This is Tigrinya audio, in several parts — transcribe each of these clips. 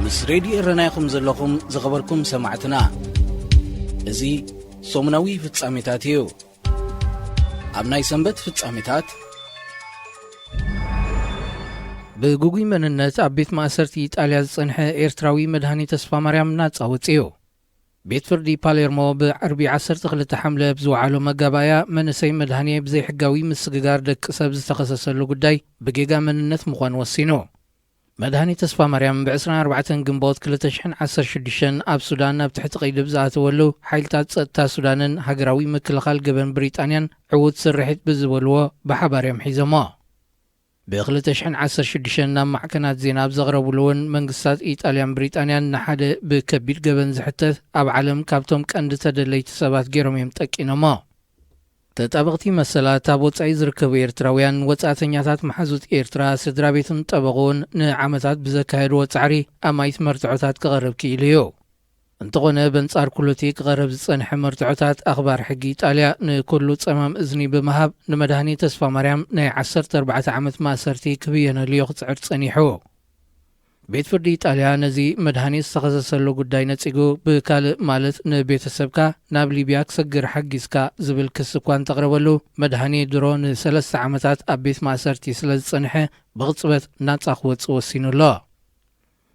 ምስ ሬድዮ ኤረና ኢኹም ዘለኹም ዝኸበርኩም ሰማዕትና። እዚ ሰሙናዊ ፍጻሜታት እዩ። ኣብ ናይ ሰንበት ፍጻሜታት፣ ብግጉይ መንነት ኣብ ቤት ማእሰርቲ ኢጣልያ ዝጸንሐ ኤርትራዊ መድሃኔ ተስፋማርያም ናጻ ወጺኡ። ቤት ፍርዲ ፓሌርሞ ብዓርቢ ዓሰርተ ክልተ ሓምለ ኣብ ዝወዓሎ መጋባእያ፣ መንእሰይ መድሃኔ ብዘይሕጋዊ ምስግጋር ደቂ ሰብ ዝተኸሰሰሉ ጉዳይ ብጌጋ መንነት ምዃኑ ወሲኑ። መድሃኔ ተስፋማርያም ብ24 ግንቦት ክልተ ሽሕን ዓሰርተ ሽዱሽተን ኣብ ሱዳን ኣብ ትሕቲ ቀይዲ ብዝኣተወሉ፣ ሓይልታት ጸጥታ ሱዳንን ሃገራዊ ምክልኻል ገበን ብሪጣንያን ዕዉት ስርሒት ብዝበልዎ ብሓባር እዮም ሒዞሞ። ብ2016 ናብ ማዕከናት ዜና ኣብ ዘቕረብሉ እውን፣ መንግስታት ኢጣልያን ብሪጣንያን ንሓደ ብከቢድ ገበን ዝሕተት ኣብ ዓለም ካብቶም ቀንዲ ተደለይቲ ሰባት ገይሮም እዮም ጠቂኖሞ። ተጣበቕቲ መሰላት ኣብ ወጻኢ ዝርከቡ ኤርትራውያን፣ ወጻእተኛታት መሓዙት ኤርትራ፣ ስድራ ቤትን ጠበቕኡን ንዓመታት ብዘካየድዎ ጻዕሪ ኣማኢት መርትዖታት ክቐርብ ክኢሉ እዩ። እንተኾነ፣ በንጻር ኩሉቲ ክቐርብ ዝጸንሐ መርትዖታት፣ ኣኽባር ሕጊ ኢጣልያ ንኩሉ ጸማም እዝኒ ብምሃብ፣ ንመድሃኔ ተስፋማርያም ናይ ዓሰርተ ኣርባዕተ ዓመት ማእሰርቲ ክብየነሉ እዩ ክጽዕር ጸኒሑ። ቤት ፍርዲ ኢጣልያ ነዚ መድሃኔ ዝተኸሰሰሉ ጉዳይ ነጺጉ፣ ብካልእ ማለት ንቤተሰብካ ናብ ሊብያ ክሰግር ሓጊዝካ ዝብል ክሲ እኳ እንተቕረበሉ፣ መድሃኔ ድሮ ንሰለስተ ዓመታት ኣብ ቤት ማእሰርቲ ስለ ዝጸንሐ፣ ብቕጽበት ናጻ ክወጽእ ወሲኑ ኣሎ።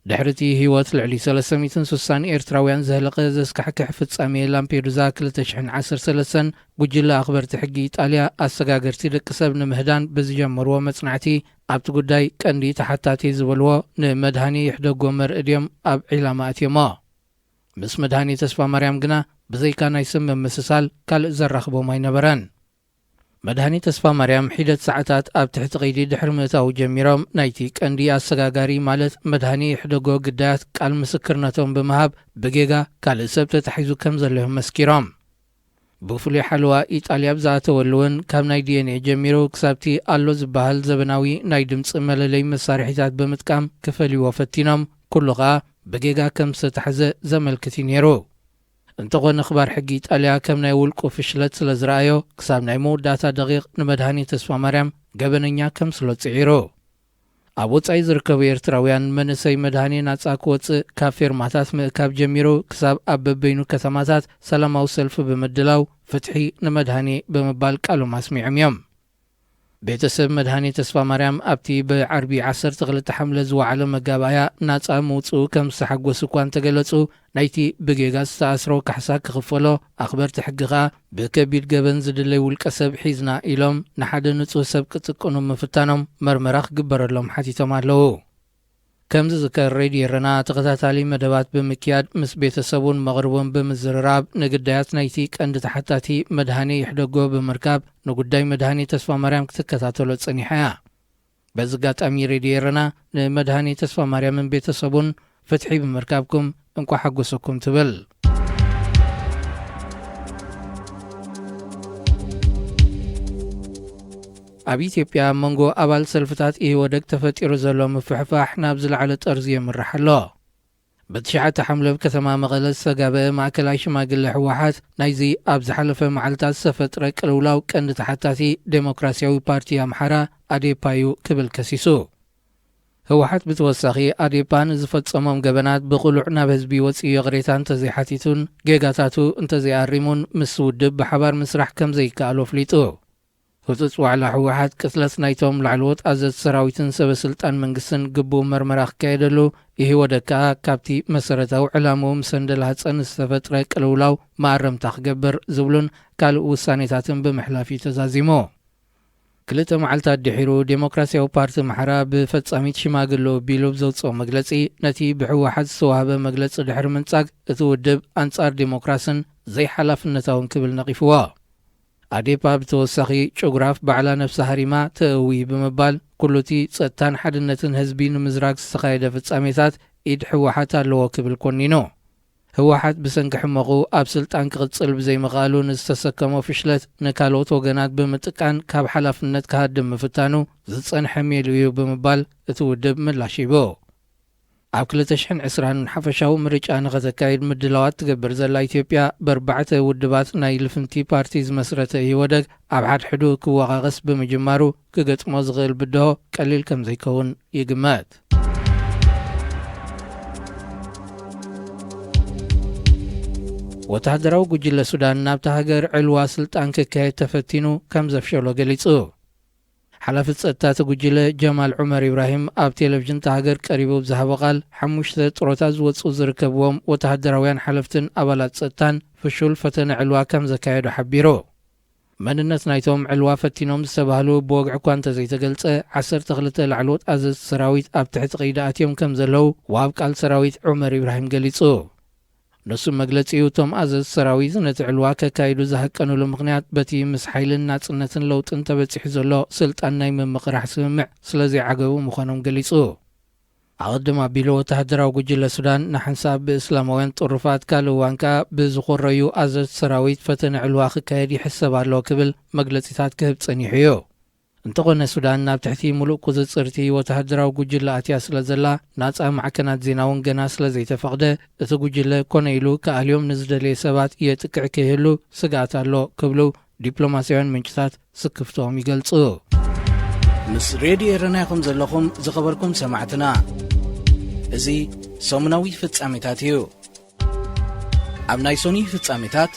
ድሕሪ እቲ ህይወት ልዕሊ ሰለስተ ሚእትን ስሳን ኤርትራውያን ዘህለቐ ዘስካሕክሕ ፍጻሜ ላምፔዱዛ ክልተ ሽሕን ዓሰርተ ሰለስተን፣ ጉጅለ ኣኽበርቲ ሕጊ ኢጣልያ፣ ኣሰጋገርቲ ደቂ ሰብ ንምህዳን ብዝጀመርዎ መጽናዕቲ፣ ኣብቲ ጉዳይ ቀንዲ ተሓታቲ ዝበልዎ ንመድሃኔ ይሕደጎ መርእ ድዮም ኣብ ዒላማ ኣትዮሞ። ምስ መድሃኔ ተስፋማርያም ግና ብዘይካ ናይ ስም ምምስሳል ካልእ ዘራኽቦም ኣይነበረን። መድሃኔ ተስፋማርያም ሒደት ሰዓታት ኣብ ትሕቲ ቀይዲ ድሕሪ ምእታዉ ጀሚሮም፣ ናይቲ ቀንዲ ኣሰጋጋሪ ማለት መድሃኔ ይሕደጎ ግዳያት ቃል ምስክርነቶም ብምሃብ፣ ብጌጋ ካልእ ሰብ ተታሒዙ ከም ዘሎ እዮም መስኪሮም። ብፍሉይ ሓለዋ ኢጣልያ ኣብ ዝኣተወሉ እውን፣ ካብ ናይ ዲ ኤን ኤ ጀሚሩ ክሳብቲ ኣሎ ዝበሃል ዘበናዊ ናይ ድምጺ መለለይ መሳርሒታት ብምጥቃም ክፈልይዎ ፈቲኖም፣ ኩሉ ኸኣ ብጌጋ ከም ዝተታሕዘ ዘመልክት እዩ ነይሩ። እንተኾነ፣ ኣኽባር ሕጊ ኢጣልያ ከም ናይ ውልቁ ፍሽለት ስለ ዝረኣዮ፣ ክሳብ ናይ መወዳእታ ደቂቕ ንመድሃኔ ተስፋማርያም ገበነኛ ከምስሎ ጽዒሩ። ኣብ ወጻኢ ዝርከቡ ኤርትራውያን፣ መንእሰይ መድሃኔ ናጻ ክወጽእ ካብ ፌርማታት ምእካብ ጀሚሩ፣ ክሳብ ኣብ በበይኑ ከተማታት ሰላማዊ ሰልፊ ብምድላው፣ "ፍትሒ ንመድሃኔ" ብምባል ቃሎም ኣስሚዖም እዮም። ቤተሰብ መድሃኔ ተስፋማርያም ኣብቲ ብዓርቢ ዓሰርተ ክልተ ሓምለ ዝወዓለ መጋባእያ ናጻ ምውጽኡ ከም ዝተሓጎሱ እኳ እንተገለጹ፣ ናይቲ ብጌጋ ዝተኣስሮ ካሕሳ ክኽፈሎ ኣኽበርቲ ሕጊ ኸኣ፣ ብከቢድ ገበን ዝድለይ ውልቀ ሰብ ሒዝና ኢሎም ንሓደ ንጹህ ሰብ ክጥቅኑ ምፍታኖም መርመራ ክግበረሎም ሓቲቶም ኣለዉ። ከም ዝዝከር፣ ሬድዮ ኤረና ተኸታታሊ መደባት ብምክያድ፣ ምስ ቤተሰቡን መቕርቡን ብምዝርራብ፣ ንግዳያት ናይቲ ቀንዲ ተሓታቲ መድሃኔ ይሕደጎ ብምርካብ፣ ንጉዳይ መድሃኔ ተስፋማርያም ክትከታተሎ ጸኒሓ እያ። በዚ ኣጋጣሚ፣ ሬድዮ ኤረና ንመድሃኔ ተስፋማርያምን ቤተሰቡን ፍትሒ ብምርካብኩም እንቋዕ ሓጎሰኩም ትብል። ኣብ ኢትዮጵያ፣ ኣብ መንጎ ኣባል ሰልፍታት ኢህወደግ ተፈጢሩ ዘሎ ምፍሕፋሕ ናብ ዝለዓለ ጠርዚ የምርሕ ኣሎ። ብትሽዓተ ሓምለ ኣብ ከተማ መቐለ ዝተጋበአ ማእከላይ ሽማግለ ህወሓት፣ ናይዚ ኣብ ዝሓለፈ መዓልታት ዝተፈጥረ ቅልውላው ቀንዲ ተሓታቲ ዴሞክራሲያዊ ፓርቲ ኣምሓራ፣ ኣዴፓ እዩ ክብል ከሲሱ። ህወሓት ብተወሳኺ፣ ኣዴፓ ንዝፈጸሞም ገበናት ብቕሉዕ ናብ ህዝቢ ወጺኡ ይቕሬታ እንተዘይሓቲቱን ጌጋታቱ እንተዘይኣሪሙን፣ ምስ ውድብ ብሓባር ምስራሕ ከም ዘይከኣሎ ኣፍሊጡ። ህጹጽ ዋዕላ ህወሓት፣ ቅትለት ናይቶም ላዕለዎት ኣዘዝቲ ሰራዊትን ሰበ ስልጣን መንግስትን ግቡእ መርመራ ክካየደሉ፣ ኢህወደግ ከኣ ካብቲ መሰረታዊ ዕላምኡ ምስ እንደልሃጸ ንዝተፈጥረ ቅልውላው መኣረምታ ክገብር ዝብሉን ካልእ ውሳኔታትን ብምሕላፍ እዩ ተዛዚሙ። ክልተ መዓልታት ድሒሩ፣ ዴሞክራሲያዊ ፓርቲ ኣምሓራ ብፈጻሚት ሽማግለ ኣቢሉ ብዘውጽኦ መግለጺ፣ ነቲ ብህወሓት ዝተዋህበ መግለጺ ድሕሪ ምንጻግ፣ እቲ ውድብ ኣንጻር ዴሞክራስን ዘይሓላፍነታውን ክብል ነቒፍዎ። ኣዴፓ ብተወሳኺ፣ ጭጉራፍ ባዕላ ነብሳ ሃሪማ ተእዊ ብምባል፣ ኩሉቲ ጸጥታን ሓድነትን ህዝቢ ንምዝራግ ዝተኻየደ ፍጻሜታት ኢድ ህወሓት ኣለዎ ክብል ኮኒኑ። ህወሓት ብሰንኪ ሕመቑ ኣብ ስልጣን ክቕጽል ብዘይምኽኣሉ ንዝተሰከሞ ፍሽለት ንካልኦት ወገናት ብምጥቃን ካብ ሓላፍነት ክሃድም ምፍታኑ ዝጸንሐ ሜሉ እዩ ብምባል እቲ ውድብ ምላሽ ሂቡ። ኣብ ክልተ ሽሕን ዕስራን ሓፈሻዊ ምርጫ ንኸተካይድ ምድላዋት ትገብር ዘላ ኢትዮጵያ፣ ብኣርባዕተ ውድባት ናይ ልፍንቲ ፓርቲ ዝመስረተ ኢህወደግ ኣብ ሓድሕዱ ክወቓቐስ ብምጅማሩ፣ ክገጥሞ ዝኽእል ብድሆ ቀሊል ከም ዘይከውን ይግመት። ወተሃደራዊ ጉጅለ ሱዳን ናብታ ሃገር ዕልዋ ስልጣን ክካየድ ተፈቲኑ ከም ዘፍሸሎ ገሊጹ። ሓላፊ ጸጥታ እቲ ጉጅለ ጀማል ዑመር ኢብራሂም ኣብ ቴሌቪዥን እታ ሃገር ቀሪቡ ብዝሃቦ ቃል፣ ሓሙሽተ ጥሮታ ዝወጹ ዝርከብዎም ወተሃደራውያን ሓለፍትን ኣባላት ጸጥታን ፍሹል ፈተነ ዕልዋ ከም ዘካየዱ ሓቢሩ። መንነት ናይቶም ዕልዋ ፈቲኖም ዝተባህሉ ብወግዒ እኳ እንተዘይተገልጸ፣ ዓሰርተ ክልተ ላዕለዎት ኣዘዝቲ ሰራዊት ኣብ ትሕቲ ቀይዲ ኣትዮም ከም ዘለዉ ወሃብ ቃል ሰራዊት ዑመር ኢብራሂም ገሊጹ። ንሱ መግለጺኡ፣ እቶም ኣዘዝቲ ሰራዊት ነቲ ዕልዋ ከካይዱ ዝሃቀኑሉ ምኽንያት በቲ ምስ ሓይልን ናጽነትን ለውጥን ተበጺሑ ዘሎ ስልጣን ናይ ምምቕራሕ ስምምዕ ስለ ዘይዓገቡ ምዃኖም ገሊጹ። ኣቐድም ኣቢሉ ወተሃደራዊ ጉጅለ ሱዳን ንሓንሳብ ብእስላማውያን ጥሩፋት ካልእ እዋን ከኣ ብዝኾረዩ ኣዘዝቲ ሰራዊት ፈተነ ዕልዋ ክካየድ ይሕሰብ ኣሎ ክብል መግለጺታት ክህብ ጸኒሑ እዩ። እንተኾነ ሱዳን ናብ ትሕቲ ምሉእ ቁጽጽርቲ ወተሃደራዊ ጉጅለ ኣትያ ስለ ዘላ ናጻ ማዕከናት ዜና እውን ገና ስለ ዘይተፈቕደ እቲ ጉጅለ ኮነ ኢሉ ክኣልዮም ንዝደለየ ሰባት የጥቅዕ ከይህሉ ስግኣት ኣሎ ክብሉ ዲፕሎማስያውያን ምንጭታት ስክፍቶም ይገልጹ። ምስ ሬድዮ ኤረና ኢኹም ዘለኹም ዝኸበርኩም ሰማዕትና። እዚ ሰሙናዊ ፍጻሜታት እዩ። ኣብ ናይ ሶኒ ፍጻሜታት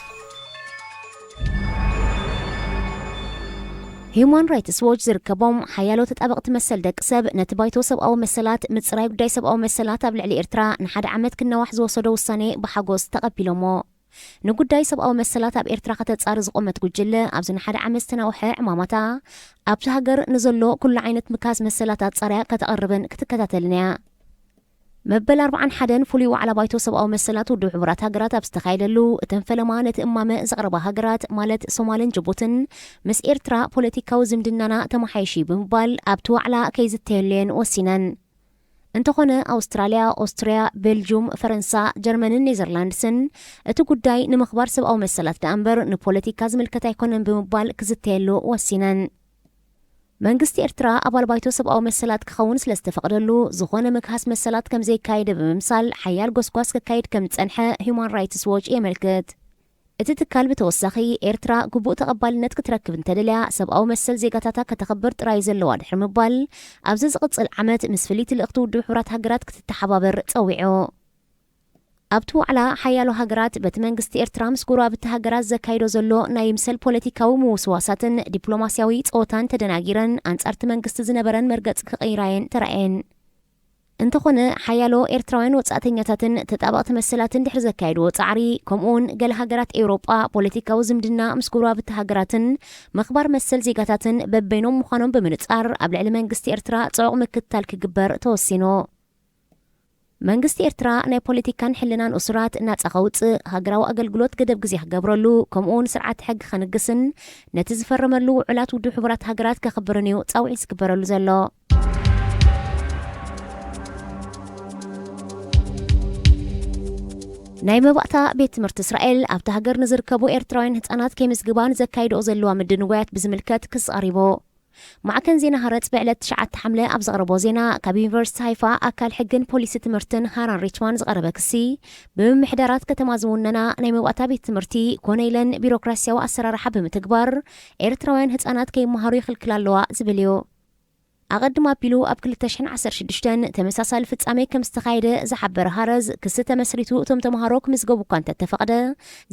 ሂዩማን ራይትስ ዎች ዝርከቦም ሓያሎ ተጣበቕቲ መሰል ደቂ ሰብ ነቲ ባይቶ ሰብኣዊ መሰላት ምጽራይ ጉዳይ ሰብኣዊ መሰላት ኣብ ልዕሊ ኤርትራ ንሓደ ዓመት ክነዋሕ ዝወሰዶ ውሳኔ ብሓጎስ ተቐቢሎሞ። ንጉዳይ ሰብኣዊ መሰላት ኣብ ኤርትራ ከተጻሪ ዝቖመት ጉጅለ ኣብዚ ንሓደ ዓመት ዝተናውሐ ዕማማታ ኣብቲ ሃገር ንዘሎ ኩሉ ዓይነት ምካስ መሰላት ኣጻርያ ከተቕርብን ክትከታተልን እያ። መበል ኣርብዓን ሓደን ፍሉይ ዋዕላ ባይቶ ሰብኣዊ መሰላት ውድብ ሕቡራት ሃገራት ኣብ ዝተኻየደሉ እተን ፈለማ ነቲ እማመ ዘቕረባ ሃገራት ማለት ሶማልን ጅቡትን ምስ ኤርትራ ፖለቲካዊ ዝምድናና ተመሓይሽ እዩ ብምባል ኣብቲ ዋዕላ ከይዝተየሉ እየን ወሲነን። እንተኾነ ኣውስትራልያ፣ ኦስትርያ፣ ቤልጁም፣ ፈረንሳ፣ ጀርመንን ኔዘርላንድስን እቲ ጉዳይ ንምኽባር ሰብኣዊ መሰላት ደኣ እምበር ንፖለቲካ ዝምልከት ኣይኮነን ብምባል ክዝተየሉ ወሲነን። መንግስቲ ኤርትራ ኣባል ባይቶ ሰብኣዊ መሰላት ክኸውን ስለ ዝተፈቕደሉ ዝኾነ ምግሃስ መሰላት ከም ዘይካየደ ብምምሳል ሓያል ጎስጓስ ክካየድ ከም ዝጸንሐ ሂዩማን ራይትስ ዎች የመልክት። እቲ ትካል ብተወሳኺ ኤርትራ ግቡእ ተቐባልነት ክትረክብ እንተደልያ ሰብኣዊ መሰል ዜጋታታ ከተኽብር ጥራይ ዘለዋ ድሕሪ ምባል ኣብዚ ዝቕጽል ዓመት ምስ ፍልይቲ ልእኽቲ ውድብ ሕቡራት ሃገራት ክትተሓባበር ጸዊዑ። ኣብቲ ዋዕላ ሓያሎ ሃገራት በቲ መንግስቲ ኤርትራ ምስ ጎረባብቲ ሃገራት ዘካይዶ ዘሎ ናይ ይምሰል ፖለቲካዊ ምውስዋሳትን ዲፕሎማስያዊ ጸወታን ተደናጊረን ኣንጻርቲ መንግስቲ ዝነበረን መርገጺ ክቕይራ እየን ተራእየን። እንተኾነ ሓያሎ ኤርትራውያን ወጻእተኛታትን ተጣበቕቲ መሰላትን ድሕሪ ዘካየድዎ ጻዕሪ ከምኡውን ገለ ሃገራት ኤውሮጳ ፖለቲካዊ ዝምድና ምስ ጎረባብቲ ሃገራትን ምኽባር መሰል ዜጋታትን በበይኖም ምዃኖም ብምንጻር ኣብ ልዕሊ መንግስቲ ኤርትራ ጽዑቕ ምክትታል ክግበር ተወሲኑ። መንግስቲ ኤርትራ ናይ ፖለቲካን ሕልናን እሱራት ናጻ ከውጽእ፣ ሃገራዊ ኣገልግሎት ገደብ ግዜ ክገብረሉ፣ ከምኡውን ስርዓት ሕጊ ከንግስን ነቲ ዝፈረመሉ ውዑላት ውድብ ሕቡራት ሃገራት ከኽብርን እዩ ጻውዒት ዝግበረሉ ዘሎ። ናይ መባእታ ቤት ትምህርቲ እስራኤል ኣብቲ ሃገር ንዝርከቡ ኤርትራውያን ህጻናት ከይምዝግባ ንዘካይድኦ ዘለዋ ምድንጓያት ብዝምልከት ክሲ ቀሪቡ። ማዕከን ዜና ሃረጽ ብዕለት ትሽዓተ ሓምለ ኣብ ዘቕረቦ ዜና ካብ ዩኒቨርሲቲ ሃይፋ ኣካል ሕግን ፖሊሲ ትምህርትን ሃራን ሪችማን ዝቐረበ ክሲ ብምምሕዳራት ከተማ ዝውነና ናይ መባእታ ቤት ትምህርቲ ኮነ ኢለን ቢሮክራሲያዊ ኣሰራርሓ ብምትግባር ኤርትራውያን ህጻናት ከይመሃሩ ይኽልክላ ኣለዋ ዝብል እዩ። ኣቐድም ኣቢሉ ኣብ ክልተ ሽሕን ዓሰርተ ሽዱሽተን ተመሳሳሊ ፍጻሜ ከም ዝተኻየደ ዝሓበረ ሃረዝ ክሲ ተመስሪቱ እቶም ተምሃሮ ክምዝገቡ እኳ እንተተፈቕደ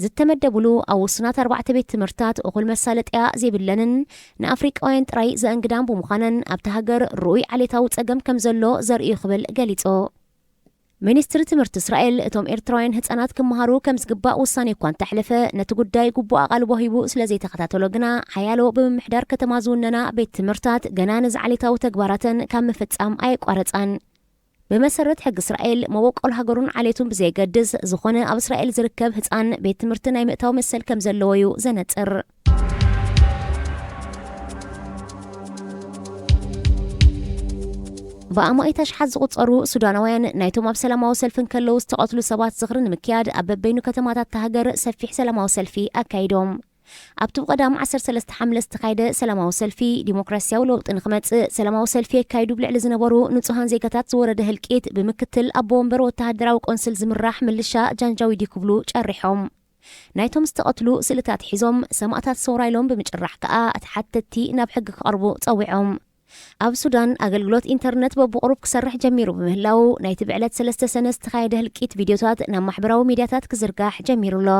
ዝተመደብሉ ኣብ ውሱናት ኣርባዕተ ቤት ትምህርትታት እኹል መሳለጥያ ዘይብለንን ንኣፍሪቃውያን ጥራይ ዘእንግዳን ብምዃነን ኣብቲ ሃገር ርኡይ ዓሌታዊ ጸገም ከም ዘሎ ዘርእዩ ክብል ገሊጹ። ሚኒስትሪ ትምህርቲ እስራኤል እቶም ኤርትራውያን ህጻናት ክመሃሩ ከም ዝግባእ ውሳኔ እኳ እንተሕለፈ ነቲ ጉዳይ ግቡእ ኣቓልቦ ሂቡ ስለ ዘይተኸታተሎ ግና ሓያሎ ብምምሕዳር ከተማ ዝውነና ቤት ትምህርታት ገና ነዚ ዓሌታዊ ተግባራተን ካብ ምፍጻም ኣየቋረጻን። ብመሰረት ሕጊ እስራኤል መበቆል ሃገሩን ዓሌቱን ብዘየገድስ ዝኾነ ኣብ እስራኤል ዝርከብ ህጻን ቤት ትምህርቲ ናይ ምእታው መሰል ከም ዘለዎ እዩ ዘነጽር። ብኣማኢት ኣሽሓት ዝቑጸሩ ሱዳናውያን ናይቶም ኣብ ሰላማዊ ሰልፊ እንከለዉ ዝተቐትሉ ሰባት ዝኽሪ ንምክያድ ኣብ በበይኑ ከተማታት እታ ሃገር ሰፊሕ ሰላማዊ ሰልፊ ኣካይዶም። ኣብቲ ብቐዳም ዓሰርተ ሰለስተ ሓምለ ዝተኻየደ ሰላማዊ ሰልፊ ዲሞክራሲያዊ ለውጢ ንኽመጽእ ሰላማዊ ሰልፊ የካይዱ ብልዕሊ ዝነበሩ ንጹሃን ዜጋታት ዝወረደ ህልቂት ብምክትል ኣቦ ወንበር ወተሃደራዊ ቆንስል ዝምራሕ ምልሻ ጃንጃዊድ እዩ ክብሉ ጨሪሖም። ናይቶም ዝተቐትሉ ስእልታት ሒዞም ሰማእታት ሰውራ ኢሎም ብምጭራሕ ከኣ ተሓተትቲ ናብ ሕጊ ክቐርቡ ጸዊዖም። ኣብ ሱዳን ኣገልግሎት ኢንተርነት በብቑሩብ ክሰርሕ ጀሚሩ ብምህላዉ ናይቲ ብዕለት ሰለስተ ሰነ ዝተኻየደ ህልቂት ቪድዮታት ናብ ማሕበራዊ ሚድያታት ክዝርጋሕ ጀሚሩ ኣሎ።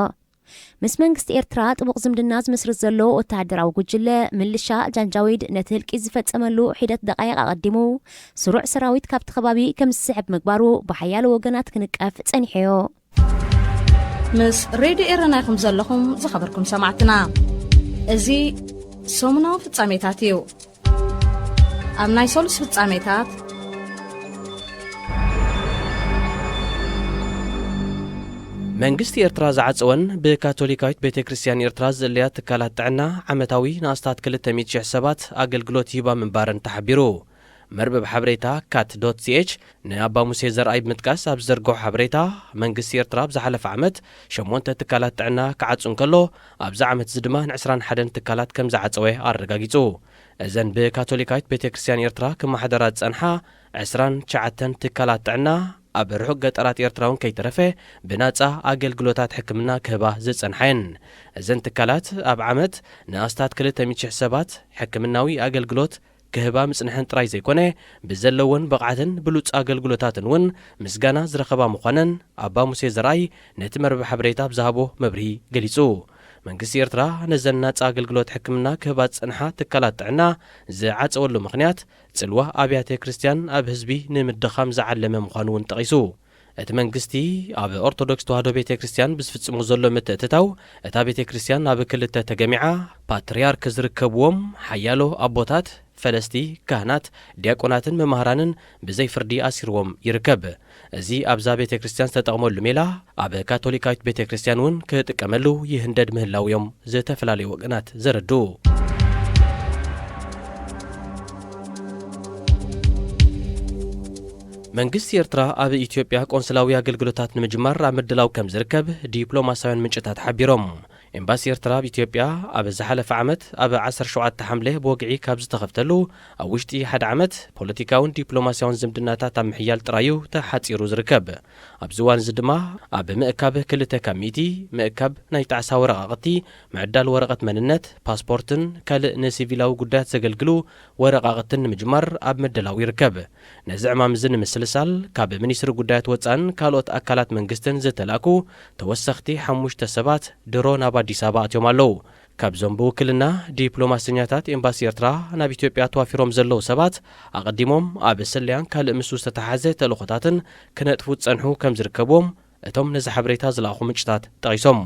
ምስ መንግስቲ ኤርትራ ጥቡቕ ዝምድና ዝምስርት ዘሎ ወተሃደራዊ ጉጅለ ምልሻ ጃንጃዊድ፣ ነቲ ህልቂት ዝፈጸመሉ ሒደት ደቓይቕ ኣቐዲሙ፣ ስሩዕ ሰራዊት ካብቲ ከባቢ ከም ዝስሕብ ምግባሩ ብሓያሎ ወገናት ክንቀፍ ጸኒሑዮ። ምስ ሬድዮ ኤረና ኢኹም ዘለኹም ዝኸበርኩም ሰማዕትና። እዚ ሰሙናዊ ፍጻሜታት እዩ። ኣብ ናይ ሰሉስ ፍጻሜታት፣ መንግስቲ ኤርትራ ዝዓጸወን ብካቶሊካዊት ቤተ ክርስቲያን ኤርትራ ዝእለያ ትካላት ጥዕና ዓመታዊ ንኣስታት ክልተ ሚእቲ ሽሕ ሰባት ኣገልግሎት ይህባ ምንባረን ተሓቢሩ። መርበብ ሓበሬታ ካት ዶት ሲኤች ንኣባ ሙሴ ዘርኣይ ብምጥቃስ ኣብ ዝዘርግሖ ሓበሬታ፣ መንግስቲ ኤርትራ ኣብ ዝሓለፈ ዓመት ሸሞንተ ትካላት ጥዕና ክዓጹ እንከሎ፣ ኣብዚ ዓመት እዚ ድማ ን ዕስራን ሓደን ትካላት ከም ዝዓጸወ ኣረጋጊጹ። እዘን ብካቶሊካዊት ቤተ ክርስቲያን ኤርትራ ክመሓደራ ዝጸንሓ ዕስራን ትሽዓተን ትካላት ጥዕና፣ ኣብ ርሑቕ ገጠራት ኤርትራ እውን ከይተረፈ ብናጻ ኣገልግሎታት ሕክምና ክህባ ዝጸንሓ እየን። እዘን ትካላት ኣብ ዓመት ንኣስታት ክልተ ሚእቲ ሽሕ ሰባት ሕክምናዊ ኣገልግሎት ክህባ ምጽንሐን ጥራይ ዘይኮነ፣ ብዘለወን ብቕዓትን ብሉጽ ኣገልግሎታትን እውን ምስጋና ዝረኸባ ምዃነን ኣባ ሙሴ ዘርኣይ ነቲ መርበብ ሓበሬታ ኣብ ዝሃቦ መብርሂ ገሊጹ። መንግስቲ ኤርትራ ነዘን ናጻ ኣገልግሎት ሕክምና ክህባ ዝጸንሓ ትካላት ጥዕና ዝዓጸወሉ ምኽንያት፣ ጽልዋ ኣብያተ ክርስቲያን ኣብ ህዝቢ ንምድኻም ዝዓለመ ምዃኑ እውን ጠቒሱ። እቲ መንግስቲ ኣብ ኦርቶዶክስ ተዋህዶ ቤተ ክርስቲያን ብዝፍጽሞ ዘሎ ምትእትታው፣ እታ ቤተ ክርስቲያን ኣብ ክልተ ተገሚዓ፣ ፓትርያርክ ዝርከብዎም ሓያሎ ኣቦታት፣ ፈለስቲ፣ ካህናት፣ ዲያቆናትን መማህራንን ብዘይ ፍርዲ ኣሲርዎም ይርከብ። እዚ ኣብዛ ቤተ ክርስቲያን ዝተጠቕመሉ ሜላ፣ ኣብ ካቶሊካዊት ቤተ ክርስቲያን እውን ክጥቀመሉ ይህንደድ ምህላው እዮም ዝተፈላለዩ ወገናት ዘረድኡ። መንግስቲ ኤርትራ ኣብ ኢትዮጵያ ቆንስላዊ ኣገልግሎታት ንምጅማር ኣብ ምድላው ከም ዝርከብ ዲፕሎማሳውያን ምንጭታት ሓቢሮም። ኤምባሲ ኤርትራ ኣብ ኢትዮጵያ ኣብ ዝሓለፈ ዓመት ኣብ ዓሰርተ ሸውዓተ ሓምለ ብወግዒ ካብ ዝተኸፍተሉ፣ ኣብ ውሽጢ ሓደ ዓመት ፖለቲካውን ዲፕሎማሲያውን ዝምድናታት ኣብ ምሕያል ጥራዩ ተሓጺሩ ዝርከብ። ኣብዚ እዋን እዚ ድማ ኣብ ምእካብ ክልተ ካብ ሚእቲ፣ ምእካብ ናይ ጣዕሳ ወረቓቕቲ፣ ምዕዳል ወረቐት መንነት፣ ፓስፖርትን ካልእ ንሲቪላዊ ጉዳያት ዘገልግሉ ወረቓቕትን ንምጅማር ኣብ ምድላው ይርከብ። ነዚ ዕማም እዚ ንምስልሳል፣ ካብ ሚኒስትሪ ጉዳያት ወጻእን ካልኦት ኣካላት መንግስትን ዝተላእኩ ተወሰኽቲ ሓሙሽተ ሰባት ድሮ ናብ ኣዲስ ኣበባ ኣትዮም ኣለዉ። ካብዞም ብውክልና ዲፕሎማሰኛታት ኤምባሲ ኤርትራ ናብ ኢትዮጵያ ተዋፊሮም ዘለዉ ሰባት፣ ኣቐዲሞም ኣብ ስለያን ካልእ ምስኡ ዝተተሓሓዘ ተልእኾታትን ክነጥፉ ዝጸንሑ ከም ዝርከብዎም እቶም ነዚ ሓበሬታ ዝለኣኹ ምንጭታት ጠቒሶም።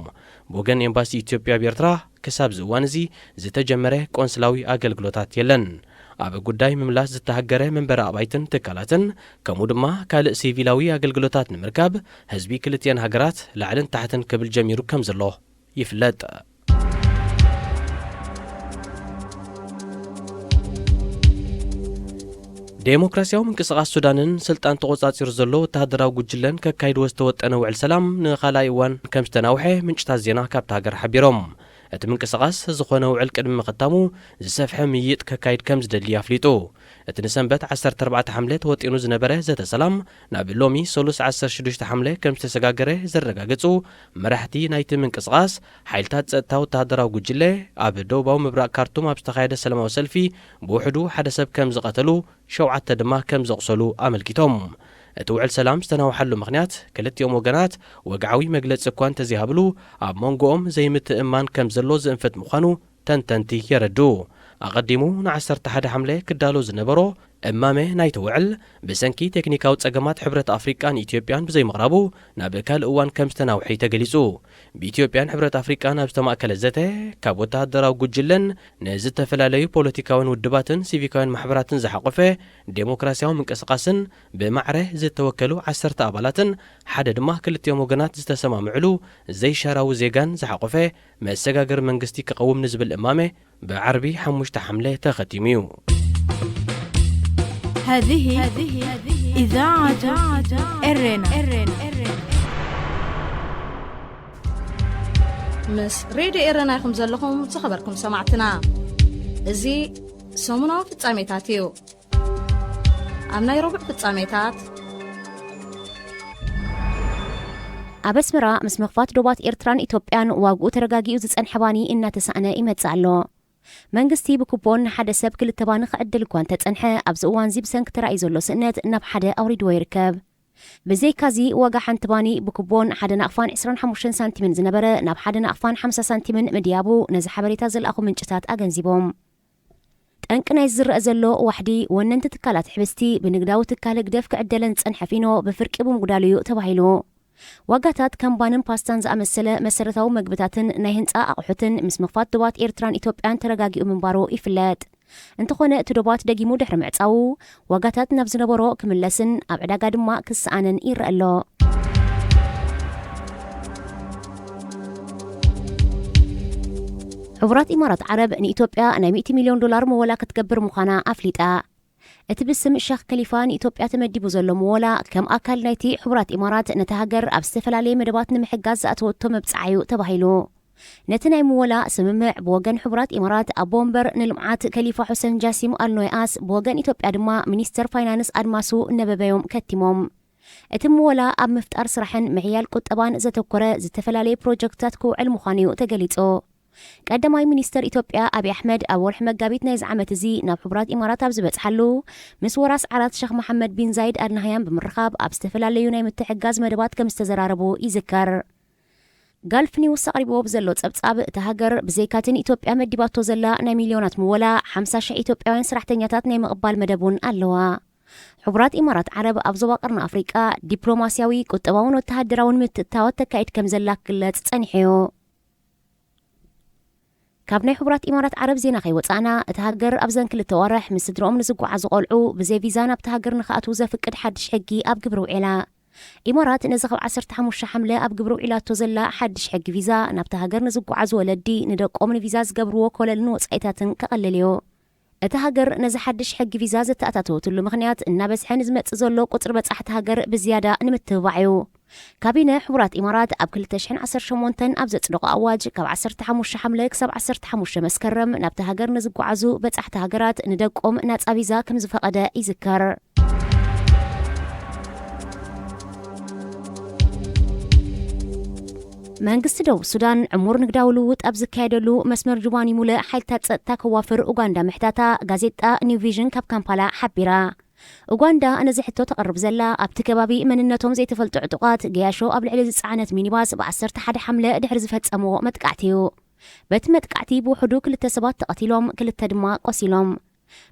ብወገን ኤምባሲ ኢትዮጵያ ኣብ ኤርትራ፣ ክሳብ እዚ እዋን እዚ ዝተጀመረ ቆንስላዊ ኣገልግሎታት የለን። ኣብ ጉዳይ ምምላስ ዝተሃገረ መንበሪ ኣባይትን ትካላትን፣ ከምኡ ድማ ካልእ ሲቪላዊ ኣገልግሎታት ንምርካብ፣ ህዝቢ ክልቲአን ሃገራት ላዕልን ታሕትን ክብል ጀሚሩ ከም ዘሎ ይፍለጥ። ዴሞክራሲያዊ ምንቅስቓስ ሱዳንን ስልጣን ተቖጻጺሩ ዘሎ ወተሃደራዊ ጉጅለን ከካይድዎ ዝተወጠነ ውዕል ሰላም ንኻልኣይ እዋን ከም ዝተናውሐ ምንጭታት ዜና ካብታ ሃገር ሓቢሮም። እቲ ምንቅስቓስ ዝኾነ ውዕል ቅድሚ ምኽታሙ ዝሰፍሐ ምይይጥ ከካይድ ከም ዝደሊ ኣፍሊጡ። እቲ ንሰንበት ዓሰርተ ኣርባዕተ ሓምለ ተወጢኑ ዝነበረ ዘተ ሰላም ናብ ሎሚ ሰሉስ ዓሰርተ ሽዱሽተ ሓምለ ከም ዝተሰጋገረ ዘረጋገጹ መራሕቲ ናይቲ ምንቅስቓስ፣ ሓይልታት ጸጥታ ወተሃደራዊ ጉጅለ ኣብ ደቡባዊ ምብራቕ ካርቱም ኣብ ዝተኻየደ ሰላማዊ ሰልፊ ብውሕዱ ሓደ ሰብ ከም ዝቐተሉ፣ ሸውዓተ ድማ ከም ዘቑሰሉ ኣመልኪቶም። እቲ ውዕል ሰላም ዝተናውሓሉ ምኽንያት ክልቲኦም ወገናት ወግዓዊ መግለጺ እኳ እንተዘይሃብሉ፣ ኣብ መንጎኦም ዘይምትእምማን ከም ዘሎ ዝእንፍት ምዃኑ ተንተንቲ የረድኡ። ኣቐዲሙ ንዓሰርተ ሓደ ሓምለ ክዳሎ ዝነበሮ እማመ ናይቲ ውዕል፣ ብሰንኪ ቴክኒካዊ ጸገማት ሕብረት ኣፍሪቃን ኢትዮጵያን ብዘይምቕራቡ ናብ ካልእ እዋን ከም ዝተናውሐ እዩ ተገሊጹ። ብኢትዮጵያን ሕብረት ኣፍሪቃን ኣብ ዝተማእከለ ዘተ፣ ካብ ወተሃደራዊ ጉጅለን ንዝተፈላለዩ ፖለቲካውያን ውድባትን ሲቪካውያን ማሕበራትን ዝሓቖፈ ዴሞክራሲያዊ ምንቅስቓስን ብማዕረ ዝተወከሉ ዓሰርተ ኣባላትን ሓደ ድማ ክልቲኦም ወገናት ዝተሰማምዕሉ ዘይሻራዊ ዜጋን ዝሓቖፈ መሰጋገሪ መንግስቲ ክቐውም ንዝብል እማመ ብዓርቢ ሓሙሽተ ሓምለ ተኸቲሙ እዩ። هذه إذاعة إرينا. ምስ ሬድዮ ኤረና ኢኹም ዘለኹም ዝኸበርኩም ሰማዕትና። እዚ ሰሙናዊ ፍጻሜታት እዩ። ኣብ ናይ ረቡዕ ፍጻሜታት፣ ኣብ ኣስመራ ምስ ምኽፋት ዶባት ኤርትራን ኢትዮጵያን ዋግኡ ተረጋጊኡ ዝጸንሐ ባኒ እናተሳእነ ይመጽእ ኣሎ። መንግስቲ ብኩፖን ንሓደ ሰብ ክልተ ባኒ ክዕድል እኳ እንተጸንሐ፣ ኣብዚ እዋንዚ ብሰንኪ ተራእዩ ዘሎ ስእነት ናብ ሓደ ኣውሪድዎ ይርከብ። ብዘይካዚ ዋጋ ሓንቲ ባኒ ብኩቦን ሓደ ናቕፋን ዕስራን ሓሙሽተን ሳንቲምን ዝነበረ ናብ ሓደ ናቕፋን ሓምሳ ሳንቲምን ምድያቡ ነዚ ሓበሬታ ዝለኣኹ ምንጭታት ኣገንዚቦም። ጠንቂ ናይ ዝረአ ዘሎ ዋሕዲ ወነንቲ ትካላት ሕብስቲ ብንግዳዊ ትካል ህግደፍ ክዕደለን ዝጸንሐ ፊኖ ብፍርቂ ብምጉዳሉ እዩ ተባሂሉ። ዋጋታት ከም ባንን ፓስታን ዝኣመሰለ መሰረታዊ መግብታትን ናይ ህንጻ ኣቑሑትን ምስ ምኽፋት ዶባት ኤርትራን ኢትዮጵያን ተረጋጊኡ ምንባሩ ይፍለጥ። እንተኾነ እቲ ዶባት ደጊሙ ድሕሪ ምዕጻዉ ዋጋታት ናብ ዝነበሮ ክምለስን ኣብ ዕዳጋ ድማ ክሰኣንን ይረአ ኣሎ። ሕቡራት ኢማራት ዓረብ ንኢትዮጵያ ናይ ሚእቲ ሚልዮን ዶላር መወላ ክትገብር ምዃና ኣፍሊጣ። እቲ ብስም ሸኽ ከሊፋ ንኢትዮጵያ ተመዲቡ ዘሎ መወላ ከም ኣካል ናይቲ ሕቡራት ኢማራት ነታ ሃገር ኣብ ዝተፈላለየ መደባት ንምሕጋዝ ዝኣተወቶ መብጽዓ እዩ ተባሂሉ። ነቲ ናይ መወላ ስምምዕ ብወገን ሕቡራት ኢማራት ኣቦ ወንበር ንልምዓት ከሊፋ ሑሰን ጃሲም ኣልኖይኣስ፣ ብወገን ኢትዮጵያ ድማ ሚኒስተር ፋይናንስ ኣድማሱ ነበበዮም ከቲሞም። እቲ መወላ ኣብ ምፍጣር ስራሕን ምሕያል ቁጠባን ዘተኮረ ዝተፈላለየ ፕሮጀክትታት ክውዕል ምዃኑ እዩ ተገሊጹ። ቀዳማይ ሚኒስተር ኢትዮጵያ ኣብይ ኣሕመድ ኣብ ወርሒ መጋቢት ናይዚ ዓመት እዚ ናብ ሕቡራት ኢማራት ኣብ ዝበጽሓሉ፣ ምስ ወራስ ዓራት ሸኽ መሓመድ ቢን ዛይድ ኣል ናህያን ብምርኻብ ኣብ ዝተፈላለዩ ናይ ምትሕግጋዝ መደባት ከም ዝተዘራረቡ ይዝከር። ጋልፍ ኒውስ ኣቕሪብዎ ብዘሎ ጸብጻብ፣ እታ ሃገር ብዘይካቲ ንኢትዮጵያ መዲባቶ ዘላ ናይ ሚልዮናት ምወላ፣ ሓምሳ ሽሕ ኢትዮጵያውያን ሰራሕተኛታት ናይ ምቕባል መደብ እውን ኣለዋ። ሕቡራት ኢማራት ዓረብ ኣብ ዞባ ቀርኒ ኣፍሪቃ ዲፕሎማስያዊ፣ ቁጠባውን ወተሃደራውን ምትእትታዋት ተካይድ ከም ዘላ ክግለጽ ጸኒሑ እዩ። ካብ ናይ ሕቡራት ኢማራት ዓረብ ዜና ከይወጻእና፣ እታ ሃገር ኣብዘን ክልተ ዋርሕ ምስ ስድርኦም ንዝጓዓዙ ቆልዑ ብዘይ ቪዛ ናብታ ሃገር ንኽኣትዉ ዘፍቅድ ሓድሽ ሕጊ ኣብ ግብሪ ውዒላ። ኢማራት ነዚ ካብ ዓሰርተ ሓሙሽተ ሓምለ ኣብ ግብሪ ውዒላቶ ዘላ ሓድሽ ሕጊ ቪዛ ናብታ ሃገር ንዝጓዓዙ ወለዲ ንደቆም ንቪዛ ዝገብርዎ ኮለልን ወጻኢታትን ከቐልል እዩ። እታ ሃገር ነዚ ሓድሽ ሕጊ ቪዛ ዘተኣታተወትሉ ምኽንያት እናበዝሐ ንዝመጽእ ዘሎ ቁጽሪ በጻሕቲ ሃገር ብዝያዳ ንምትብባዕ እዩ። ካቢነ ሕቡራት ኢማራት ኣብ ክልተ ሽሕን ዓሰርተ ሸሞንተን ኣብ ዘጽደቖ ኣዋጅ ካብ ዓሰርተ ሓሙሽተ ሓምለ ክሳብ ዓሰርተ ሓሙሽተ መስከረም ናብታ ሃገር ንዝጓዓዙ በጻሕቲ ሃገራት ንደቆም ናጻ ቪዛ ከም ዝፈቐደ ይዝከር። መንግስቲ ደቡብ ሱዳን ዕሙር ንግዳዊ ልውውጥ ኣብ ዝካየደሉ መስመር ጁባኒ ሙለ ሓይልታት ጸጥታ ከዋፍር ኡጋንዳ ምሕታታ ጋዜጣ ኒው ቪዥን ካብ ካምፓላ ሓቢራ። ኡጋንዳ ነዚ ሕቶ ተቕርብ ዘላ ኣብቲ ከባቢ መንነቶም ዘይተፈልጡ ዕጡቓት ገያሾ ኣብ ልዕሊ ዝጸዓነት ሚኒባስ ብ ዓሰርተ ሓደ ሓምለ ድሕሪ ዝፈጸምዎ መጥቃዕቲ እዩ። በቲ መጥቃዕቲ ብውሕዱ ክልተ ሰባት ተቐቲሎም፣ ክልተ ድማ ቆሲሎም።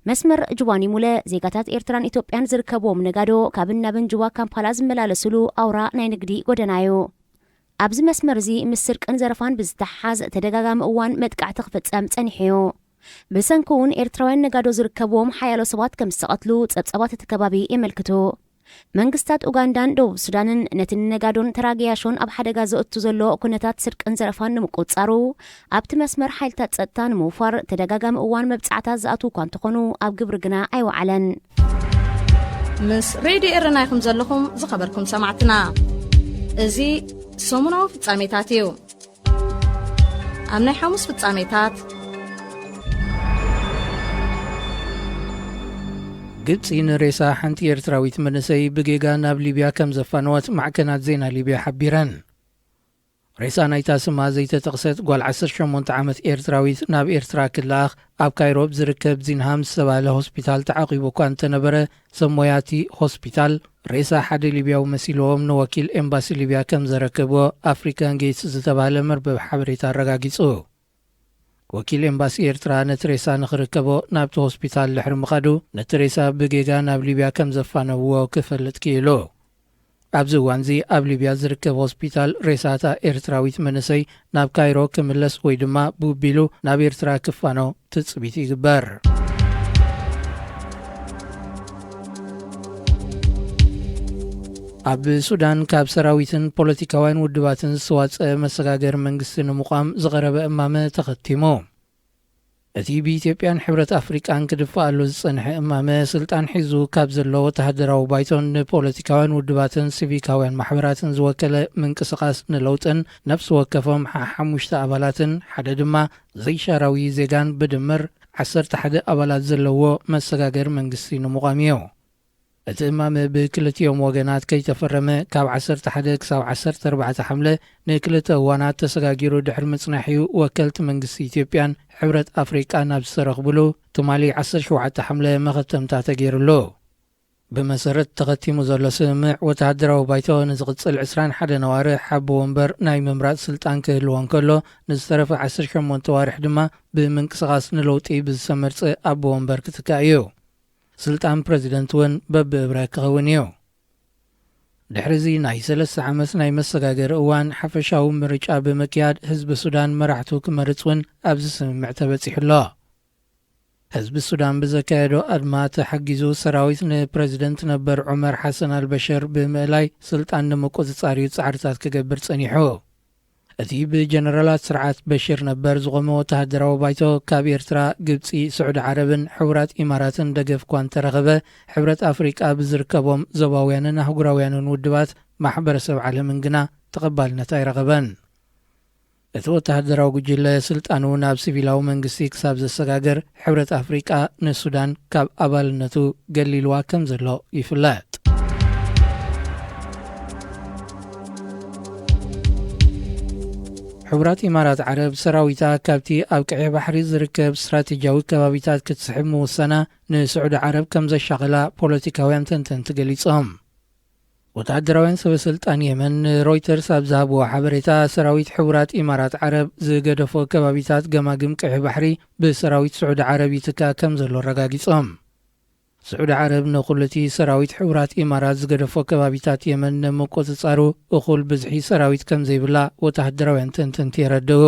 መስመር ጁባኒ ሙለ ዜጋታት ኤርትራን ኢትዮጵያን ዝርከብዎም ነጋዶ ካብን ናብን ጁባ ካምፓላ ዝመላለስሉ ኣውራ ናይ ንግዲ ጎደና እዩ። ኣብዚ መስመር እዚ ምስ ስርቅን ዘረፋን ብዝተሓሓዝ ተደጋጋሚ እዋን መጥቃዕቲ ክፍጸም ጸኒሑ እዩ። ብሰንኪ እውን ኤርትራውያን ነጋዶ ዝርከብዎም ሓያሎ ሰባት ከም ዝተቐትሉ ጸብጻባት እቲ ከባቢ የመልክቱ። መንግስታት ኡጋንዳን ደቡብ ሱዳንን ነቲ ንነጋዶን ተራ ገያሾን ኣብ ሓደጋ ዘእቱ ዘሎ ኩነታት ስርቅን ዘረፋን ንምቁጽጻሩ ኣብቲ መስመር ሓይልታት ጸጥታ ንምውፋር ተደጋጋሚ እዋን መብጻዕታት ዝኣትዉ እኳ እንተኾኑ ኣብ ግብሪ ግና ኣይወዓለን። ምስ ሬድዮ ኤረና ኢኹም ዘለኹም ዝኸበርኩም ሰማዕትና። እዚ ሰሙናዊ ፍጻሜታት እዩ። ኣብ ናይ ሓሙስ ፍጻሜታት፣ ግብጺ ንሬሳ ሓንቲ ኤርትራዊት መንእሰይ ብጌጋ ናብ ሊብያ ከም ዘፋነወት ማዕከናት ዜና ሊብያ ሓቢረን። ሬሳ ናይታ ስማ ዘይተጠቕሰት ጓል ዓሰርተ ሸሞንተ ዓመት ኤርትራዊት ናብ ኤርትራ ክለኣኽ ኣብ ካይሮ ኣብ ዝርከብ ዚንሃም ዝተባህለ ሆስፒታል ተዓቂቡ እኳ እንተነበረ፣ ሰብ ሞያ እቲ ሆስፒታል ሬሳ ሓደ ሊብያዊ መሲልዎም ንወኪል ኤምባሲ ሊብያ ከም ዘረከብዎ ኣፍሪካን ጌትስ ዝተባህለ መርበብ ሓበሬታ ኣረጋጊጹ። ወኪል ኤምባሲ ኤርትራ ነቲ ሬሳ ንኽርከቦ ናብቲ ሆስፒታል ድሕሪ ምኻዱ፣ ነቲ ሬሳ ብጌጋ ናብ ሊብያ ከም ዘፋነውዎ ክፈልጥ ክኢሉ። ኣብዚ እዋንዚ ኣብ ሊብያ ዝርከብ ሆስፒታል ሬሳታ ኤርትራዊት መንእሰይ ናብ ካይሮ ክምለስ ወይ ድማ ብቢሉ ናብ ኤርትራ ክፋኖ ትጽቢት ይግበር። ኣብ ሱዳን ካብ ሰራዊትን ፖለቲካውያን ውድባትን ዝተዋጸአ መሰጋገሪ መንግስቲ ንምቋም ዝቐረበ እማመ ተኸቲሙ። እቲ ብኢትዮጵያን ሕብረት ኣፍሪቃን ክድፋኣሉ ዝጸንሐ እማመ፣ ስልጣን ሒዙ ካብ ዘሎ ወተሃደራዊ ባይቶን ንፖለቲካውያን ውድባትን ሲቪካውያን ማሕበራትን ዝወከለ ምንቅስቓስ ንለውጥን ነፍሲ ወከፎም ሓ-፣ ሓሙሽተ ኣባላትን ሓደ ድማ ዘይሻራዊ ዜጋን ብድምር ዓሰርተ ሓደ ኣባላት ዘለዎ መሰጋገሪ መንግስቲ ንምቋም እዩ። እቲ እማመ ብክልቲኦም ወገናት ከይተፈረመ፣ ካብ ዓሰርተ ሓደ ክሳብ ዓሰርተ ኣርባዕተ ሓምለ ንክልተ እዋናት ተሰጋጊሩ ድሕሪ ምጽናሕ'ዩ ወከልቲ መንግስቲ ኢትዮጵያን ሕብረት ኣፍሪቃን ኣብ ዝተረኽብሉ ትማሊ ዓሰርተ ሸውዓተ ሓምለ መኸተምታ ተገይሩሉ። ብመሰረት ተኸቲሙ ዘሎ ስምምዕ፣ ወተሃደራዊ ባይቶ ንዝቕጽል ዕስራን ሓደን ኣዋርሕ ኣቦ ወንበር ናይ ምምራጽ ስልጣን ክህልዎ እንከሎ፣ ንዝተረፈ ዓሰርተ ሸሞንተ ኣዋርሕ ድማ ብምንቅስቓስ ንለውጢ ብዝተመርጸ ኣቦ ወንበር ክትካእ እዩ። ስልጣን ፕረዚደንት እውን በብእብረ ክኸውን እዩ። ድሕሪዚ ናይ ሰለስተ ዓመት ናይ መሰጋገሪ እዋን ሓፈሻዊ ምርጫ ብምክያድ ህዝቢ ሱዳን መራሕቱ ክመርጽ እውን ኣብዚ ስምምዕ ተበጺሑ ኣሎ። ህዝቢ ሱዳን ብዘካየዶ ኣድማ ተሓጊዙ ሰራዊት ንፕረዚደንት ነበር ዑመር ሓሰን ኣልበሽር ብምእላይ ስልጣን ንምቁጽጻር እዩ ጻዕርታት ክገብር ጸኒሑ። እቲ ብጀነራላት ስርዓት በሽር ነበር ዝቖመ ወተሃደራዊ ባይቶ ካብ ኤርትራ፣ ግብጺ፣ ስዑዲ ዓረብን ሕቡራት ኢማራትን ደገፍ እኳ እንተረኸበ፣ ሕብረት ኣፍሪቃ ብዝርከቦም ዞባውያንን ኣህጉራውያንን ውድባት ማሕበረሰብ ዓለምን ግና ተቐባልነት ኣይረኸበን። እቲ ወተሃደራዊ ጉጅለ ስልጣኑ ናብ ሲቪላዊ መንግስቲ ክሳብ ዘሰጋገር፣ ሕብረት ኣፍሪቃ ንሱዳን ካብ ኣባልነቱ ገሊልዋ ከም ዘሎ ይፍለጥ። ሕቡራት ኢማራት ዓረብ ሰራዊታ ካብቲ ኣብ ቀይሕ ባሕሪ ዝርከብ ስትራቴጂያዊ ከባቢታት ክትስሕብ ምውሳና ንስዑዲ ዓረብ ከም ዘሻቐላ ፖለቲካውያን ተንተንቲ ገሊጾም። ወተሃደራውያን ሰበ ስልጣን የመን ንሮይተርስ ኣብ ዝሃብዎ ሓበሬታ፣ ሰራዊት ሕቡራት ኢማራት ዓረብ ዝገደፎ ከባቢታት ገማግም ቀይሕ ባሕሪ ብሰራዊት ስዑዲ ዓረብ ይትካእ ከም ዘሎ ኣረጋጊጾም። ስዑዲ ዓረብ ንኹሉ እቲ ሰራዊት ሕቡራት ኢማራት ዝገደፎ ከባቢታት የመን ንምቁጽጻሩ እኹል ብዝሒ ሰራዊት ከም ዘይብላ ወተሃደራውያን ተንተንቲ የረድኡ።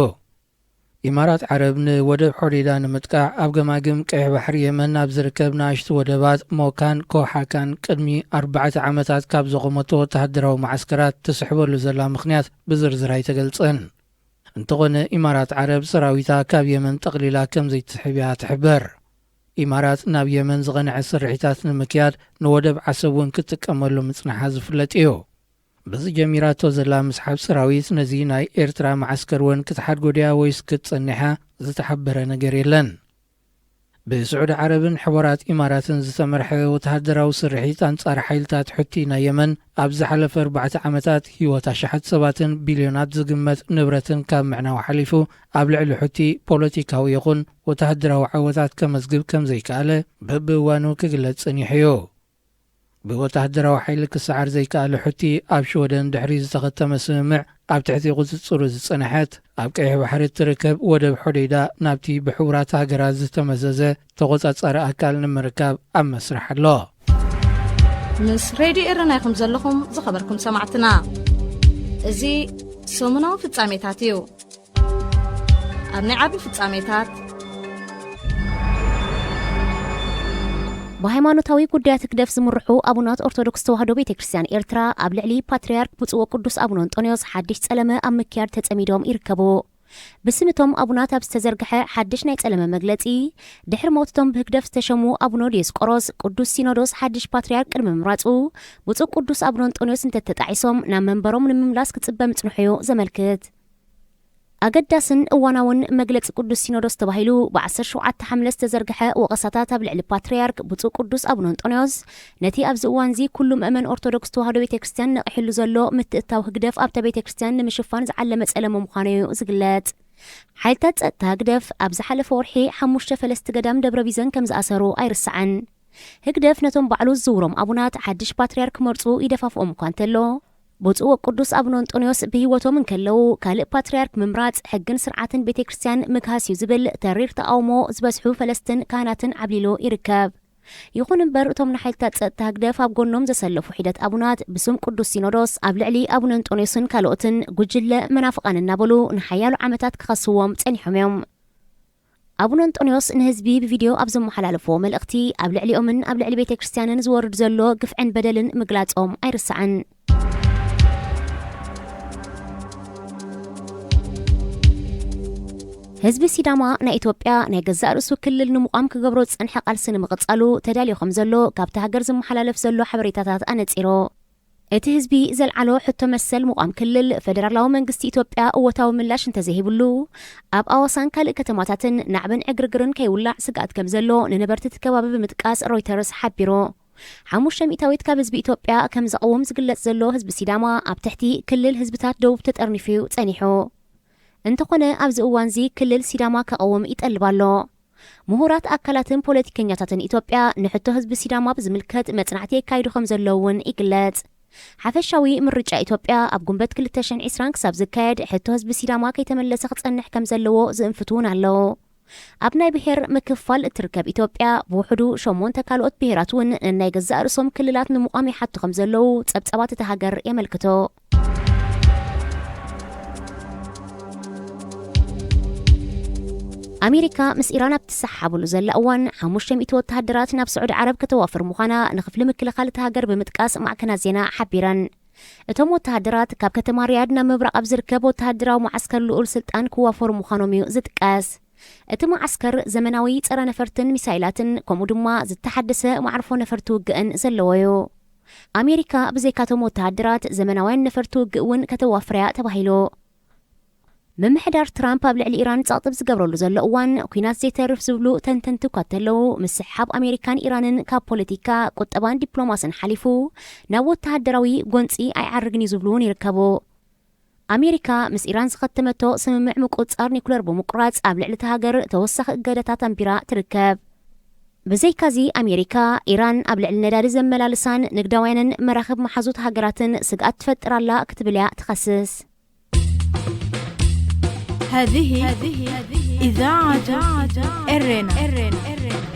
ኢማራት ዓረብ ንወደብ ሖዴዳ ንምጥቃዕ ኣብ ገማግም ቀይሕ ባሕሪ የመን ኣብ ዝርከብ ንኣሽቱ ወደባት ሞካን ኮሓካን ቅድሚ ኣርባዕተ ዓመታት ካብ ዘቖመቶ ወተሃደራዊ መዓስከራት ትስሕበሉ ዘላ ምኽንያት ብዝርዝር ኣይተገልጸን። እንተኾነ፣ ኢማራት ዓረብ ሰራዊታ ካብ የመን ጠቕሊላ ከም ዘይትስሕብ እያ ትሕብር። ኢማራት ናብ የመን ዝቐንዐ ስርሒታት ንምክያድ ንወደብ ዓሰብ እውን ክትጥቀመሉ ምጽንሓ ዝፍለጥ እዩ። በዚ ጀሚራቶ ዘላ ምስሓብ ሰራዊት ነዚ ናይ ኤርትራ መዓስከር እውን ክትሓድጎ ድያ ወይስ ክትጸንሕ እያ ዝተሓበረ ነገር የለን። ብስዑዲ ዓረብን ሕቡራት ኢማራትን ዝተመርሐ ወተሃደራዊ ስርሒት ኣንጻር ሓይልታት ሑቲ ናይ የመን ኣብ ዝሓለፈ ኣርባዕተ ዓመታት ህይወት ኣሽሓት ሰባትን ቢልዮናት ዝግመት ንብረትን ካብ ምዕናው ሓሊፉ ኣብ ልዕሊ ሑቲ ፖለቲካዊ ይኹን ወተሃደራዊ ዓወታት ከመዝግብ ከም ዘይከኣለ በብእዋኑ ክግለጽ ጸኒሑ እዩ። ብወተሃደራዊ ሓይሊ ክሰዓር ዘይከኣለ ሑቲ ኣብ ሽወደን ድሕሪ ዝተኸተመ ስምምዕ ኣብ ትሕቲ ቁጽጽሩ ዝጸንሐት ኣብ ቀይሕ ባሕሪ እትርከብ ወደብ ሖዴይዳ ናብቲ ብሕቡራት ሃገራት ዝተመዘዘ ተቖጻጻሪ ኣካል ንምርካብ ኣብ መስርሕ ኣሎ። ምስ ሬድዮ ኤረና ኢኹም ዘለኹም ዝኸበርኩም ሰማዕትና። እዚ ሰሙናዊ ፍጻሜታት እዩ። ኣብ ናይ ዓቢ ፍጻሜታት ብሃይማኖታዊ ጉዳያት ህግደፍ ዝምርሑ ኣቡናት ኦርቶዶክስ ተዋህዶ ቤተ ክርስቲያን ኤርትራ ኣብ ልዕሊ ፓትርያርክ ብፁዕ ወቅዱስ ኣቡነ እንጦንዮስ ሓድሽ ጸለመ ኣብ ምክያድ ተጸሚዶም ይርከቡ። ብስም እቶም ኣቡናት ኣብ ዝተዘርግሐ ሓድሽ ናይ ጸለመ መግለጺ፣ ድሕሪ ሞት እቶም ብህግደፍ ዝተሸሙ ኣቡነ ዲዮስቆሮስ፣ ቅዱስ ሲኖዶስ ሓድሽ ፓትርያርክ ቅድሚ ምምራጹ፣ ብፁዕ ቅዱስ ኣቡነ እንጦንዮስ እንተተጣዒሶም ናብ መንበሮም ንምምላስ ክጽበ ምጽንሑ እዩ ዘመልክት። ኣገዳስን እዋናውን መግለጺ ቅዱስ ሲኖዶስ ተባሂሉ ብ ዓሰርተ ሸውዓተ ሓምለ ዝተዘርግሐ ወቐሳታት ኣብ ልዕሊ ፓትርያርክ ብፁዕ ቅዱስ ኣቡነ እንጦንዮስ፣ ነቲ ኣብዚ እዋንዚ ኩሉ ምእመን ኦርቶዶክስ ተዋህዶ ቤተ ክርስቲያን ነቒሕሉ ዘሎ ምትእትታው ህግደፍ ኣብታ ቤተ ክርስቲያን ንምሽፋን ዝዓለመ ጸለመ ምዃኑ እዩ ዝግለጽ። ሓይልታት ጸጥታ ህግደፍ ኣብ ዝሓለፈ ወርሒ ሓሙሽተ ፈለስቲ ገዳም ደብረ ቢዘን ከም ዝኣሰሩ ኣይርሳዕን። ህግደፍ ነቶም ባዕሉ ዝዝውሮም ኣቡናት ሓድሽ ፓትርያርክ ክመርጹ ይደፋፍኦም እኳ እንተሎ፣ ብፁዕ ወቅዱስ ኣቡነ እንጦንዮስ ብህይወቶም እንከለዉ፣ ካልእ ፓትርያርክ ምምራጽ ሕግን ስርዓትን ቤተ ክርስቲያን ምግሃስ እዩ ዝብል ተሪር ተቓውሞ ዝበዝሑ ፈለስትን ካህናትን ዓብሊሉ ይርከብ። ይኹን እምበር፣ እቶም ንሓይልታት ጸጥታ ህግደፍ ኣብ ጎኖም ዘሰለፉ ሒደት ኣቡናት፣ ብስም ቅዱስ ሲኖዶስ ኣብ ልዕሊ ኣቡነ እንጦንዮስን ካልኦትን ጉጅለ መናፍቓን እናበሉ ንሓያሎ ዓመታት ክኸስዎም ጸኒሖም እዮም። ኣቡነ እንጦንዮስ ንህዝቢ ብቪድዮ ኣብ ዘመሓላለፍዎ መልእኽቲ፣ ኣብ ልዕሊኦምን ኣብ ልዕሊ ቤተ ክርስቲያንን ዝወርድ ዘሎ ግፍዕን በደልን ምግላጾም ኣይርሳዕን። ህዝቢ ሲዳማ ናይ ኢትዮጵያ ናይ ገዛእ ርእሱ ክልል ንምቋም ክገብሮ ዝጸንሐ ቃልሲ ንምቕጻሉ ተዳልዩ ከም ዘሎ ካብቲ ሃገር ዝመሓላለፍ ዘሎ ሓበሬታታት ኣነጺሩ። እቲ ህዝቢ ዘልዓሎ ሕቶ መሰል ምቋም ክልል፣ ፈደራላዊ መንግስቲ ኢትዮጵያ እወታዊ ምላሽ እንተዘይሂብሉ፣ ኣብ ኣዋሳን ካልእ ከተማታትን ናዕብን ዕግርግርን ከይውላዕ ስግኣት ከም ዘሎ ንነበርቲ እቲ ከባቢ ብምጥቃስ ሮይተርስ ሓቢሩ። ሓሙሽተ ሚእታዊት ካብ ህዝቢ ኢትዮጵያ ከም ዘቐውም ዝግለጽ ዘሎ ህዝቢ ሲዳማ፣ ኣብ ትሕቲ ክልል ህዝብታት ደቡብ ተጠርኒፉ እዩ ጸኒሑ። እንተኾነ፣ ኣብዚ እዋንዚ ክልል ሲዳማ ከቐውም ይጠልብ ኣሎ። ምሁራት ኣካላትን ፖለቲከኛታትን ኢትዮጵያ ንሕቶ ህዝቢ ሲዳማ ብዝምልከት መጽናዕቲ የካይዱ ከም ዘለዉ እውን ይግለጽ። ሓፈሻዊ ምርጫ ኢትዮጵያ ኣብ ጉንበት ክልተ ሽሕን ዕስራን ክሳብ ዝካየድ ሕቶ ህዝቢ ሲዳማ ከይተመለሰ ክጸንሕ ከም ዘለዎ ዝእንፍቱ እውን ኣለዉ። ኣብ ናይ ብሔር ምክፋል እትርከብ ኢትዮጵያ ብውሕዱ ሸሞንተ ካልኦት ብሔራት እውን ነናይ ገዛእ ርእሶም ክልላት ንምቋም ይሓቱ ከም ዘለዉ ጸብጻባት እታ ሃገር የመልክቶ። ኣሜሪካ ምስ ኢራን ኣብ ትሰሓሓበሉ ዘላ እዋን ሓሙሽተ ሚእቲ ወተሃደራት ናብ ስዑዲ ዓረብ ከተዋፍር ምዃና ንክፍሊ ምክልኻል እታ ሃገር ብምጥቃስ ማዕከናት ዜና ሓቢረን። እቶም ወተሃደራት ካብ ከተማ ሪያድ ናብ ምብራቕ ኣብ ዝርከብ ወተሃደራዊ መዓስከር ልኡል ስልጣን ክዋፈሩ ምዃኖም እዩ ዝጥቀስ። እቲ መዓስከር ዘመናዊ ጸረ ነፈርትን ሚሳይላትን ከምኡ ድማ ዝተሓደሰ መዓርፎ ነፈርቲ ውግእን ዘለዎ እዩ። ኣሜሪካ ብዘይካቶም ወተሃደራት ዘመናውያን ነፈርቲ ውግእ እውን ከተዋፍርያ ተባሂሉ። ምምሕዳር ትራምፕ ኣብ ልዕሊ ኢራን ጸቕጢ ዝገብረሉ ዘሎ እዋን ኲናት ዘይተርፍ ዝብሉ ተንተንቲ እኳ እንተለዉ፣ ምስሕሓብ ኣሜሪካን ኢራንን ካብ ፖለቲካ፣ ቁጠባን ዲፕሎማስን ሓሊፉ ናብ ወተሃደራዊ ጎንጺ ኣይዓርግን እዩ ዝብሉ እውን ይርከቡ። ኣሜሪካ ምስ ኢራን ዝኸተመቶ ስምምዕ ምቁጽጻር ኒኩለር ብምቁራጽ ኣብ ልዕሊ እታ ሃገር ተወሳኺ እገዳታት ኣንቢራ ትርከብ። ብዘይካዚ ኣሜሪካ ኢራን ኣብ ልዕሊ ነዳዲ ዘመላልሳን ንግዳውያንን መራኽብ መሓዙት ሃገራትን ስግኣት ትፈጥር ኣላ ክትብል እያ ትኸስስ። هذه إذاعة إرنا.